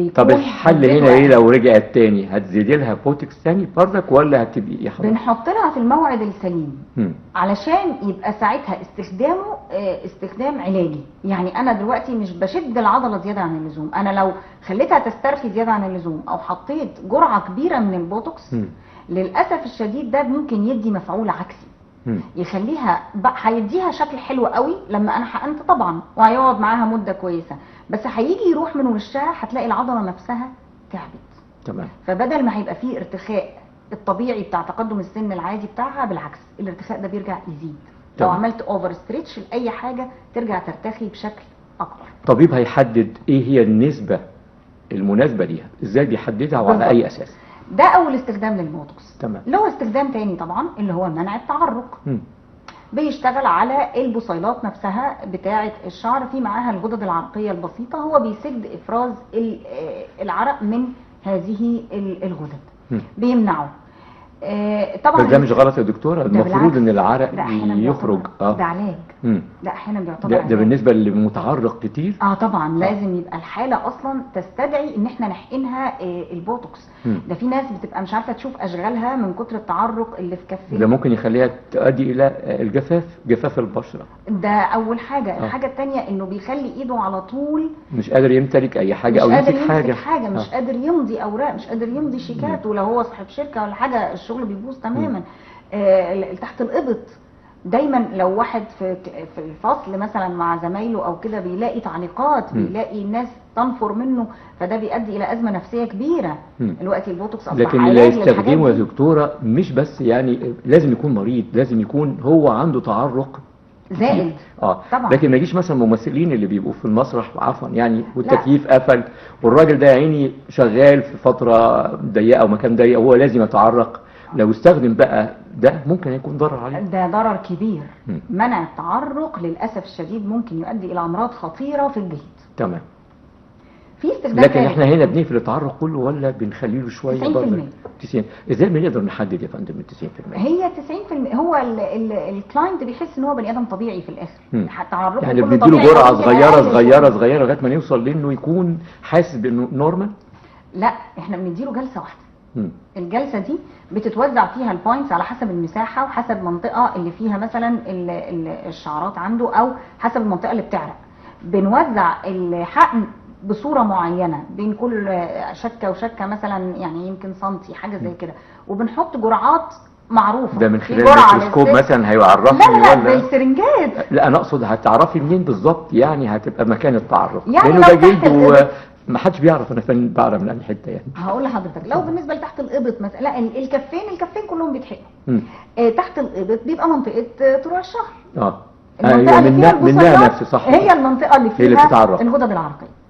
بيكون طب الحل هنا مدته ايه أقل. لو رجعت تاني؟ هتزيدي لها بوتوكس تاني برضك ولا هتبقي ايه حضرتك؟ بنحط لها في الموعد السليم علشان يبقى ساعتها استخدامه استخدام علاجي. يعني انا دلوقتي مش بشد العضلة زيادة عن اللزوم، انا لو خليتها تسترخي زيادة عن اللزوم او حطيت جرعة كبيرة من البوتوكس، للاسف الشديد ده ممكن يدي مفعول عكسي، يخليها هيديها شكل حلو قوي لما انا حقنت طبعا، وهيقعد معاها مده كويسه، بس هيجي يروح من وشها هتلاقي العضلة نفسها تعبت. فبدل ما هيبقى فيه ارتخاء الطبيعي بتاع تقدم السن العادي بتاعها، بالعكس الارتخاء ده بيرجع يزيد. لو عملت over stretch لاي حاجة ترجع ترتخي بشكل اكبر. طبيب هيحدد ايه هي النسبة المناسبة ليها، ازاي بيحددها وعلى اي اساس؟ ده اول استخدام للبوتوكس. له استخدام تاني طبعا اللي هو منع التعرق. بيشتغل على البصيلات نفسها بتاعه الشعر، في معاها الغدد العرقية البسيطه، هو بيسد افراز العرق من هذه الغدد، بيمنعه. طبعا بس ده مش غلط يا دكتوره؟ ده المفروض بالعكس. ان العرق ده أحياناً يخرج. ده علاج. ده احيانا بيعتبر ده علاج. بالنسبة للمتعرق كتير. اه طبعا، لازم يبقى الحالة اصلا تستدعي ان احنا نحقنها البوتوكس. ده في ناس بتبقى مش عارفه تشوف اشغالها من كتر التعرق اللي في كفها. ده ممكن يخليها تؤدي الى الجفاف، جفاف البشره. ده اول حاجه. الحاجة الثانية انه بيخلي ايده على طول مش قادر يمتلك اي حاجة مش او قادر يمسك حاجة. يمسك حاجه، مش قادر يمضي اوراق، مش قادر يمضي شيكات، ولو هو صاحب شركة ولا حاجة الشغل بيبوظ تماما. تحت الابط دايما لو واحد في الفصل مثلا مع زمايله او كده بيلاقي تعليقات، بيلاقي الناس تنفر منه، فده بيؤدي الى ازمة نفسية كبيره. دلوقتي البوتوكس اصبح لكن اللي علاج للحاجات يستخدمه يا دي. دكتورة مش بس يعني لازم يكون مريض، لازم يكون هو عنده تعرق زائد. طبعا. لكن ما يجيش مثلا ممثلين اللي بيبقوا في المسرح عفوا يعني والتكييف قفل والراجل ده يا عيني شغال في فترة ضيقه ومكان ضيق وهو لازم يتعرق، لو استخدم بقى ده ممكن يكون ضرر عليه. ده ضرر كبير. منع التعرق للاسف الشديد ممكن يؤدي الى امراض خطيرة في الجلد. في استخدام لكن ثالث. احنا هنا بنقفل التعرق كله ولا بنخليه له شوية؟ 90%. برضه 90. ازاي بنقدر نحدد يا فندم ال 90%؟ هي 90%، هو ال client بيحس ان هو بني ادم طبيعي في الاخر. حتى تعرقه يعني كله بنديله طبيعي، جرعة ممكن صغيرة أقل صغيرة شوية. صغيرة لغاية ما نوصل لانه يكون حاسس بانه normal. لا، احنا بنديله جلسه واحده. الجلسة دي بتتوزع فيها ال points على حسب المساحة وحسب المنطقة اللي فيها مثلا الشعرات عنده او حسب المنطقة اللي بتعرق. بنوزع الحقن بصورة معينة بين كل شكه وشكه، مثلا يعني يمكن سنتي حاجة زي كده، وبنحط جرعات معروفه. ده من في خلال جرعة الميكروسكوب للست. مثلا هيعرفني لا لا لا، ولا؟ بالسرنجات. لا، انا اقصد هتعرفي منين بالظبط يعني هتبقى مكان التعرق؟ يعني لانه لو ده تحت جلد الإبط. ومحدش بيعرف انا فين بعرف من انهي حتة يعني. هقول لحضرتك، لو بالنسبة لتحت الابط مثلا، لا، الكفين كلهم بيتحقنوا. تحت الابط بيبقى منطقة طلوع الشعر. المنطقة ايوه، اللي فيها منها البصيلات نفسه، صح. هي المنطقة اللي هي اللي فيها بتتعرق. الغدد العرقية.